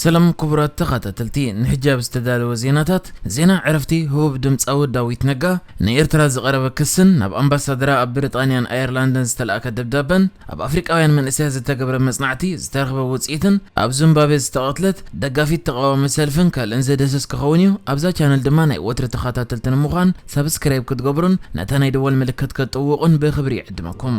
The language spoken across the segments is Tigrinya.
ሰላም ክቡራት ተኸታተልቲ፣ ንሕጂ ኣብ ዝተዳለወ ዜናታት፣ ዜና ዕረፍቲ ህቡብ ድምጻዊ ዳዊት ነጋ፣ ንኤርትራ ዝቐረበ ክስን ናብ ኣምባሳደራ ኣብ ብሪጣንያን ኣየርላንድን ዝተላእከ ደብዳበን፣ ኣብ ኣፍሪቃውያን መንእሰያት ዝተገብረ መጽናዕቲ ዝተረኽበ ውጽኢትን፣ ኣብ ዚምባብዌ ዝተቐትለት ደጋፊት ተቓዋሚ ሰልፍን ካልእን ዘደሰስ ክኸውን እዩ። ኣብዛ ቻነል ድማ ናይ ወትሪ ተኸታተልቲ ንምዃን ሳብስክራይብ ክትገብሩን ነታ ናይ ደወል ምልክት ክትጥውቑን ብኽብሪ ይዕድመኩም።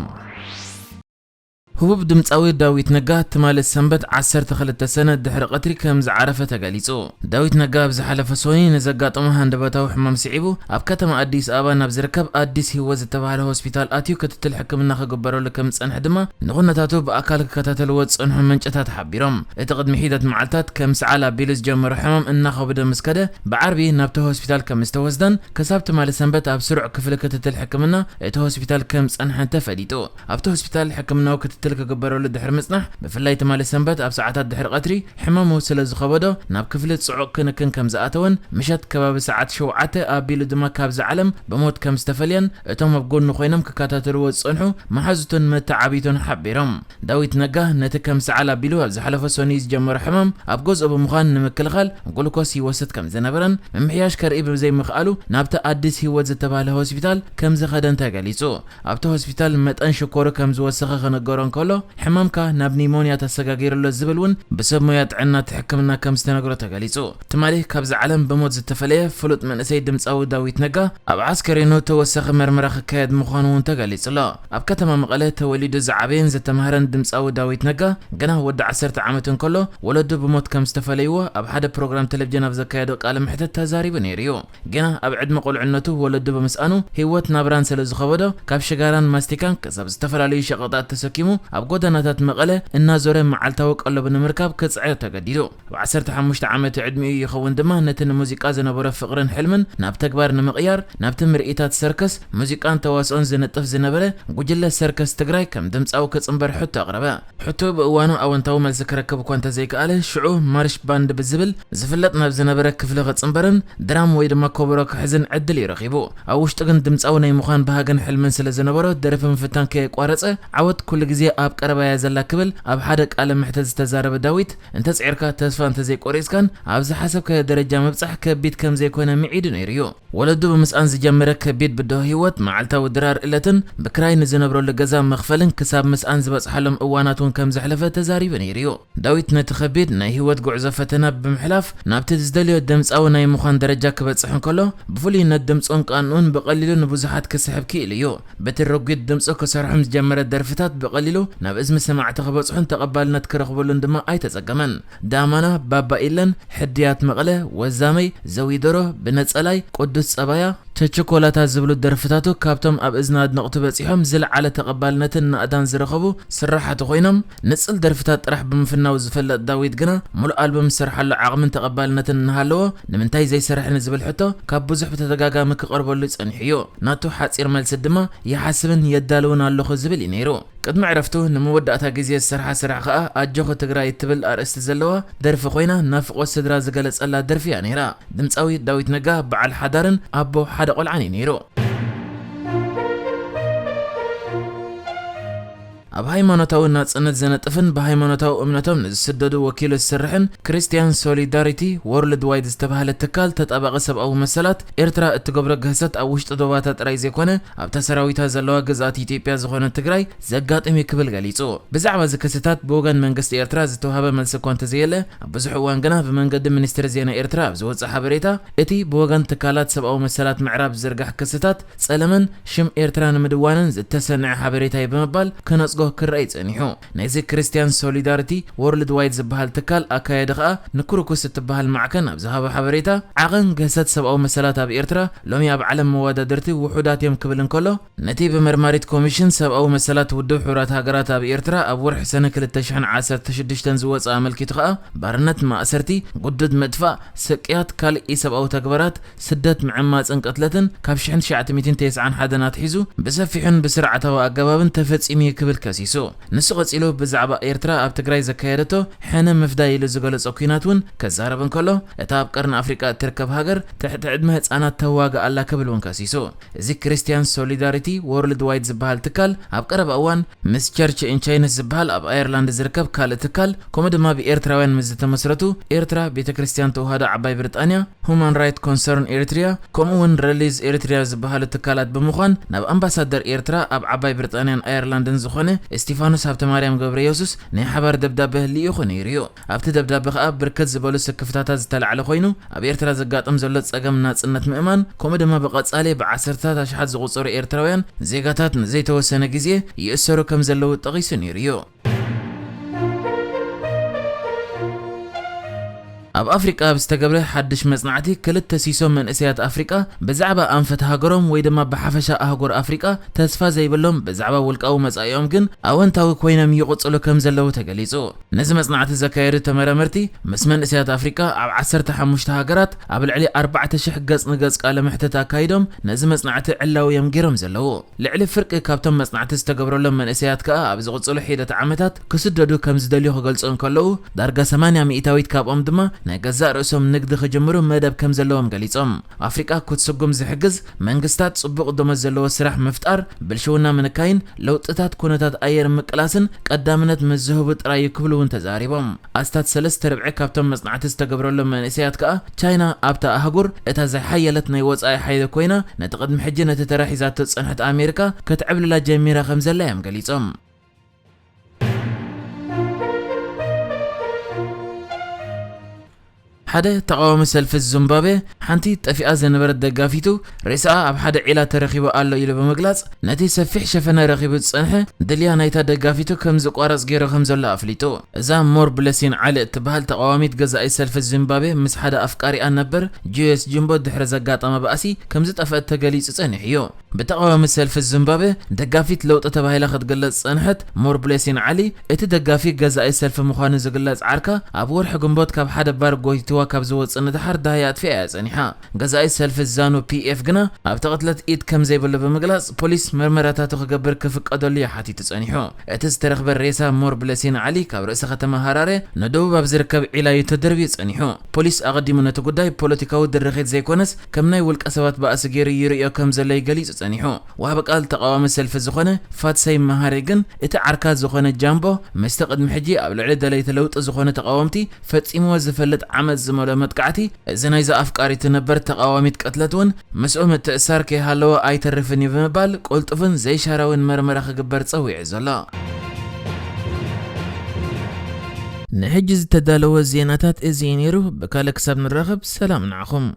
ህቡብ ድምጻዊ ዳዊት ነጋ ትማሊ ሰንበት ዓሰርተ ክልተ ሰነ ድሕሪ ቀትሪ ከም ዝዓረፈ ተገሊጹ። ዳዊት ነጋ ኣብ ዝሓለፈ ሶኒ ንዘጋጠሞ ሃንደበታዊ ሕማም ስዒቡ ኣብ ከተማ ኣዲስ ኣበባ ናብ ዝርከብ ኣዲስ ህይወት ዝተባህለ ሆስፒታል ኣትዩ ክትትል ሕክምና ክግበረሉ ከም ዝጸንሐ ድማ ንኹነታቱ ብኣካል ክከታተልዎ ዝጸንሑ ምንጭታት ሓቢሮም። እቲ ቅድሚ ሒደት መዓልታት ከም ሰዓል ኣቢሉ ዝጀመሮ ሕማም እናኸበደ ምስ ከደ ብዓርቢ ናብቲ ሆስፒታል ከም ዝተወስደን ክሳብ ትማሊ ሰንበት ኣብ ስሩዕ ክፍሊ ክትትል ሕክምና እቲ ሆስፒታል ከም ዝጸንሐን ተፈሊጡ። ኣብቲ ሆስፒታል ሕክምናዊ ክትትል ክግበረሉ ድሕሪ ምጽናሕ፣ ብፍላይ ትማሊ ሰንበት ኣብ ሰዓታት ድሕሪ ቀትሪ ሕማሙ ስለ ዝኸበዶ ናብ ክፍሊ ጽዑቕ ክንክን ከም ዝኣተወን ምሸት ከባቢ ሰዓት ሸውዓተ ኣቢሉ ድማ ካብዚ ዓለም ብሞት ከም ዝተፈልየን እቶም ኣብ ጎኑ ኮይኖም ክከታተልዎ ዝጸንሑ መሓዙቱን መተዓቢቱን ሓቢሮም። ዳዊት ነጋ ነቲ ከም ሰዓል ኣቢሉ ኣብ ዝሓለፈ ሰኑይ ዝጀመሮ ሕማም ኣብ ገዝኡ ብምዃን ንምክልኻል ግሉኮስ ይወስድ ከም ዝነበረን ምምሕያሽ ከርኢ ብዘይምኽኣሉ ናብቲ ኣዲስ ህይወት ዝተባህለ ሆስፒታል ከም ዝኸደን ተገሊጹ። ኣብቲ ሆስፒታል መጠን ሽኮሩ ከም ዝወሰኸ ክንገሮ እንከሎ፣ ሕማምካ ናብ ኒሞንያ ተሰጋጊሩ ኣሎ ዝብል እውን ብሰብ ሞያ ጥዕና እቲ ሕክምና ከም ዝተነግሮ ተገሊጹ። ትማሊ ካብዚ ዓለም ብሞት ዝተፈለየ ፍሉጥ መንእሰይ ድምጻዊ ዳዊት ነጋ ኣብ ዓስከሬኑ ተወሳኺ መርመራ ክካየድ ምዃኑ እውን ተገሊጹ ኣሎ። ኣብ ከተማ መቐለ ተወሊዱ ዝዓበየን ዝተማህረን ድምጻዊ ዳዊት ነጋ ገና ወዲ ዓሰርተ ዓመት እንከሎ ወለዱ ብሞት ከም ዝተፈለይዎ ኣብ ሓደ ፕሮግራም ቴሌቪዥን ኣብ ዘካየዶ ቃለ መሕትት ተዛሪቡ ነይሩ እዩ። ገና ኣብ ዕድመ ቁልዕነቱ ወለዱ ብምስኣኑ ህይወት ናብራን ስለ ዝኸበዶ ካብ ሽጋራን ማስቲካን ክሳብ ዝተፈላለዩ ሸቐጣት ተሰኪሙ ኣብ ጎደናታት መቐለ እናዞረ መዓልታዊ ቀለቡ ንምርካብ ክጽዕር ተገዲዱ። ኣብ ዓሰርተ ሓሙሽተ ዓመት ዕድሚኡ ይኸውን ድማ ነቲ ንሙዚቃ ዝነበሮ ፍቕርን ሕልምን ናብ ተግባር ንምቕያር ናብቲ ምርኢታት ሰርከስ፣ ሙዚቃን ተዋስኦን ዝነጥፍ ዝነበረ ጉጅለ ሰርከስ ትግራይ ከም ድምጻዊ ክጽንበር ሕቶ ኣቕረበ። ሕቶ ብእዋኑ ኣወንታዊ መልሲ ክረክብ እኳ እንተዘይከኣለ፣ ሽዑ ማርሽ ባንድ ብዝብል ዝፍለጥ ናብ ዝነበረ ክፍሊ ክጽንበርን ድራም ወይ ድማ ኮበሮ ክሕዝን ዕድል እዩ ረኺቡ። ኣብ ውሽጡ ግን ድምጻዊ ናይ ምዃን ባህግን ሕልምን ስለ ዝነበሮ፣ ደርፊ ምፍታን ከየቋረጸ፣ ዓወት ኩሉ ግዜ ኣብ ቀረባያ ዘላ ክብል ኣብ ሓደ ቃለ መሕትት ዝተዛረበ ዳዊት፣ "እንተጽዒርካ፣ ተስፋ እንተዘይቆሪጽካን ኣብ ዝሓሰብካዮ ደረጃ ምብጻሕ ከቢድ ከም ዘይኮነ ምዒዱ ነይሩ እዩ። ወለዱ ብምስኣን ዝጀመረ ከቢድ ብድሆ ህይወት፣ መዓልታዊ ድራር እለትን ብክራይ ንዝነብረሉ ገዛ መኽፈልን ክሳብ ምስኣን ዝበጽሓሎም እዋናት እውን ከም ዘሕለፈ ተዛሪቡ ነይሩ እዩ።" ዳዊት ነቲ ከቢድ ናይ ህይወት ጉዕዞ ፈተና ብምሕላፍ ናብቲ ዝደልዮ ድምጻዊ ናይ ምዃን ደረጃ ክበጽሕ እንከሎ፣ ብፍሉይነት ድምጹን ቃንኡን ብቐሊሉ ንብዙሓት ክስሕብ ክኢሉ እዩ። በቲ ረጒድ ድምጹ ክሰርሖም ዝጀመረ ደርፍታት ብቐሊሉ ናብ እዝሚ ሰማዕቲ ክበጽሑን ተቐባልነት ክረኽበሉን ድማ ኣይተጸገመን። ዳማና፣ ባባ ኢለን፣ ሕድያት መቐለ፣ ወዛመይ፣ ዘዊደሮ፣ ብነጸላይ፣ ቅዱስ ጸባያ፣ ቸቸኮላታ ዝብሉ ደርፍታቱ ካብቶም ኣብ እዝኒ ኣድነቕቱ በጺሖም ዝለዓለ ተቐባልነትን ናእዳን ዝረኸቡ ስራሓቱ ኮይኖም፣ ንጽል ደርፍታት ጥራሕ ብምፍናው ዝፍለጥ ዳዊት ግና፣ ሙሉእ ኣልበም ዝሰርሓሉ ዓቕምን ተቐባልነትን እናሃለዎ፣ ንምንታይ ዘይሰርሕ ንዝብል ሕቶ ካብ ብዙሕ ብተደጋጋሚ ክቐርበሉ ጸኒሑ እዩ። ናቱ ሓጺር መልሲ ድማ፣ "ይሓስብን የዳልውን ኣለኹ" ዝብል እዩ ነይሩ። ቅድሚ ዕረፍቱ፣ ንመወዳእታ ግዜ ዝሰርሓ ስራሕ ከኣ ኣጆኺ ትግራይ እትብል ኣርእስቲ ዘለዋ ደርፊ ኮይና፣ ናፍቖት ስድራ ዝገለጸላ ደርፊ እያ ነይራ። ድምጻዊ ዳዊት ነጋ በዓል ሓዳርን ኣቦ ሓደ ቆልዓን እዩ ነይሩ። ኣብ ሃይማኖታዊ ናጽነት ዘነጥፍን ብሃይማኖታዊ እምነቶም ንዝስደዱ ወኪሉ ዝሰርሕን ክርስቲያን ሶሊዳሪቲ ወርልድ ዋይድ ዝተባህለ ትካል ተጣባቒ ሰብኣዊ መሰላት፣ ኤርትራ እትገብሮ ግህሰት ኣብ ውሽጢ ዶባታ ጥራይ ዘይኮነ ኣብታ ሰራዊታ ዘለዋ ግዝኣት ኢትዮጵያ ዝኾነ ትግራይ ዘጋጥም እዩ ክብል ገሊጹ። ብዛዕባ እዚ ክስታት ብወገን መንግስቲ ኤርትራ ዝተዋህበ መልሲ እኳ እንተዘየለ፣ ኣብ ብዙሕ እዋን ግና ብመንገዲ ሚኒስትሪ ዜና ኤርትራ ኣብ ዝወጽእ ሓበሬታ፣ እቲ ብወገን ትካላት ሰብኣዊ መሰላት ምዕራብ ዝዝርጋሕ ክስታት ጸለመን ሽም ኤርትራ ንምድዋንን ዝተሰንዐ ሓበሬታ እዩ ብምባል ክነጽጎ ክረኣይ ጸኒሑ። ናይዚ ክርስቲያን ሶሊዳሪቲ ወርልድ ዋይድ ዝበሃል ትካል ኣካያዲ ከኣ ንኩርኩስ እትበሃል ማዕከን ኣብ ዝሃቦ ሓበሬታ፣ ዓቐን ግህሰት ሰብኣዊ መሰላት ኣብ ኤርትራ ሎሚ ኣብ ዓለም መወዳድርቲ ውሑዳት እዮም ክብል እንከሎ፣ ነቲ ብመርማሪት ኮሚሽን ሰብኣዊ መሰላት ውድብ ሕቡራት ሃገራት ኣብ ኤርትራ ኣብ ወርሒ ሰነ ክልተ ሽሕን ዓሰርተ ሽዱሽተን ዝወጸ ኣመልኪቱ ከኣ፣ ባርነት፣ ማእሰርቲ፣ ግዱድ ምጥፋእ፣ ስቅያት፣ ካልእ ኢሰብኣዊ ተግባራት፣ ስደት፣ ምዕማጽን ቅትለትን ካብ ሽሕን ትሽዓተ ሚእትን ተስዓን ሓደን ኣትሒዙ ብሰፊሑን ብስርዓታዊ ኣገባብን ተፈጺሙ እዩ ክብል ከሲሱ። ንሱ ቀጺሉ ብዛዕባ ኤርትራ ኣብ ትግራይ ዘካየደቶ ሕነ ምፍዳይ ኢሉ ዝገለጾ ኲናት እውን ከዛረብ እንከሎ፣ እታ ኣብ ቀርኒ ኣፍሪቃ እትርከብ ሃገር ትሕቲ ዕድመ ህጻናት ተዋግእ ኣላ ክብል እውን ከሲሱ። እዚ ክርስቲያን ሶሊዳሪቲ ወርልድ ዋይድ ዝበሃል ትካል ኣብ ቀረባ እዋን ምስ ቸርች ኢን ቻይነስ ዝበሃል ኣብ ኣየርላንድ ዝርከብ ካልእ ትካል ከምኡ ድማ ብኤርትራውያን ምስ ዝተመስረቱ ኤርትራ ቤተ ክርስቲያን ተዋህዶ ዓባይ ብሪጣንያ፣ ሁማን ራይት ኮንሰርን ኤሪትሪያ ከምኡ እውን ረሊዝ ኤሪትሪያ ዝበሃሉ ትካላት ብምዃን ናብ ኣምባሳደር ኤርትራ ኣብ ዓባይ ብሪጣንያን ኣየርላንድን ዝኾነ እስቲፋኖስ ሃብተማርያም ገብረ የሱስ ናይ ሓባር ደብዳበ ልኢኹ ነይሩ እዩ። ኣብቲ ደብዳበ ከኣ ብርክት ዝበሉ ስክፍታታት ዝተላዕለ ኮይኑ፣ ኣብ ኤርትራ ዘጋጥም ዘሎ ጸገም ናጽነት ምእማን ከምኡ ድማ ብቐጻሊ ብዓሰርታት ኣሽሓት ዝቑጸሩ ኤርትራውያን ዜጋታት ንዘይተወሰነ ግዜ ይእሰሩ ከም ዘለዉ ጠቒሱ ነይሩ እዩ። ኣብ ኣፍሪቃ ኣብ ዝተገብረ ሓድሽ መጽናዕቲ ክልተ ሲሶ መንእሰያት ኣፍሪቃ ብዛዕባ ኣንፈት ሃገሮም ወይ ድማ ብሓፈሻ ኣህጉር ኣፍሪቃ ተስፋ ዘይብሎም፣ ብዛዕባ ውልቃዊ መጻኢኦም ግን ኣወንታዊ ኮይኖም ይቕጽሉ ከም ዘለዉ ተገሊጹ። ነዚ መጽናዕቲ ዘካየዱ ተመራመርቲ ምስ መንእሰያት ኣፍሪቃ ኣብ ዓሰርተ ሓሙሽተ ሃገራት ኣብ ልዕሊ ኣርባዕተ ሽሕ ገጽ ንገጽ ቃለ መሕትት ኣካይዶም ነዚ መጽናዕቲ ዕላዊ እዮም ገይሮም ዘለዉ። ልዕሊ ፍርቂ ካብቶም መጽናዕቲ ዝተገብረሎም መንእሰያት ከኣ ኣብ ዝቕጽሉ ሒደት ዓመታት ክስደዱ ከም ዝደልዩ ክገልጹ እንከለዉ፣ ዳርጋ ሰማንያ ሚእታዊት ካብኦም ድማ ናይ ገዛእ ርእሶም ንግዲ ክጅምሩ መደብ ከም ዘለዎም ገሊጾም። ኣፍሪቃ ክትስጉም ዝሕግዝ መንግስታት ጽቡቕ ደሞዝ ዘለዎ ስራሕ ምፍጣር፣ ብልሽውና ምንካይን ለውጥታት ኩነታት ኣየር ምቅላስን ቀዳምነት ምስ ዝህቡ ጥራይ እዩ ክብሉ እውን ተዛሪቦም። ኣስታት ሰለስተ ርብዒ ካብቶም መጽናዕቲ ዝተገብረሎም መንእሰያት ከኣ ቻይና ኣብታ ኣህጉር እታ ዝሓየለት ናይ ወጻኢ ሓይሊ ኮይና፣ ነቲ ቅድሚ ሕጂ ነቲ ተራ ሒዛቶ ዝጸንሐት ኣሜሪካ ክትዕብልላ ጀሚራ ከም ዘላ እዮም ገሊጾም። ሓደ ተቓዋሚ ሰልፊ ዚምባብዌ ሓንቲ ጠፊኣ ዝነበረት ደጋፊቱ ሬሳኣ ኣብ ሓደ ዒላ ተረኺቡ ኣሎ ኢሉ ብምግላጽ፣ ነቲ ሰፊሕ ሸፈነ ረኺቡ ዝጸንሐ ድልያ ናይታ ደጋፊቱ ከም ዝቋረጽ ገይሩ ከም ዘሎ ኣፍሊጡ። እዛ ሞር ብለሲን ዓሊ እትበሃል ተቓዋሚት ገዛኢ ሰልፊ ዚምባብዌ ምስ ሓደ ኣፍቃሪኣ ነበር ጁልየስ ጅምቦ ድሕሪ ዘጋጠመ ባእሲ ከም ዝጠፍአት ተገሊጹ ጸኒሑ እዩ። ብተቓዋሚ ሰልፊ ዚምባብዌ ደጋፊት ለውጢ ተባሂላ ክትግለጽ ዝጸንሐት ሞር ብለሲን ዓሊ፣ እቲ ደጋፊ ገዛኢ ሰልፊ ምዃኑ ዝግለጽ ዓርካ ኣብ ወርሒ ግንቦት ካብ ሓደ ባር ጎቲትዋ ካብ ዝወጽእ ንደሓር ዳሃይ ኣጥፊኣ እያ ጸኒሓ። ገዛኢ ሰልፊ ዛኑ ፒኤፍ ግና ኣብቲ ቅትለት ኢድ ከም ዘይብሉ ብምግላጽ፣ ፖሊስ መርመራታቱ ክገብር ክፍቀደሉ እዩ ሓቲቱ ጸኒሑ። እቲ ዝተረኽበ ሬሳ ሞር ብለሲን ዓሊ ካብ ርእሰ ከተማ ሃራሬ ንደቡብ ኣብ ዝርከብ ዒላ እዩ ተደርብዩ ጸኒሑ። ፖሊስ ኣቐዲሙ ነቲ ጉዳይ ፖለቲካዊ ድርኺት ዘይኮነስ ከም ናይ ውልቀ ሰባት ባእሲ ገይሩ ይርእዮ ከም ዘሎ እዩ ገሊጹ ጸኒሑ። ወሃቢ ቃል ተቓዋሚ ሰልፊ ዝኾነ ፋትሳይ መሃሪ ግን እቲ ዓርካ ዝኾነ ጃምቦ ምስቲ ቅድሚ ሕጂ ኣብ ልዕሊ ደለይቲ ለውጢ ዝኾኑ ተቓወምቲ ፈጺምዎ ዝፈልጥ ዓመጽ ዝመልኦ መጥቃዕቲ፣ እዚ ናይዛ ኣፍቃሪቱ ነበር ተቓዋሚት ቅትለት እውን ምስኡ ምትእሳር ከይሃለዎ ኣይተርፍን እዩ ብምባል ቅልጡፍን ዘይሻራዊን መርመራ ክግበር ጸዊዑ ዘሎ። ንሕጂ ዝተዳለወ ዜናታት እዚ እዩ ነይሩ። ብካልእ ክሳብ ንራኸብ ሰላም ንዓኹም።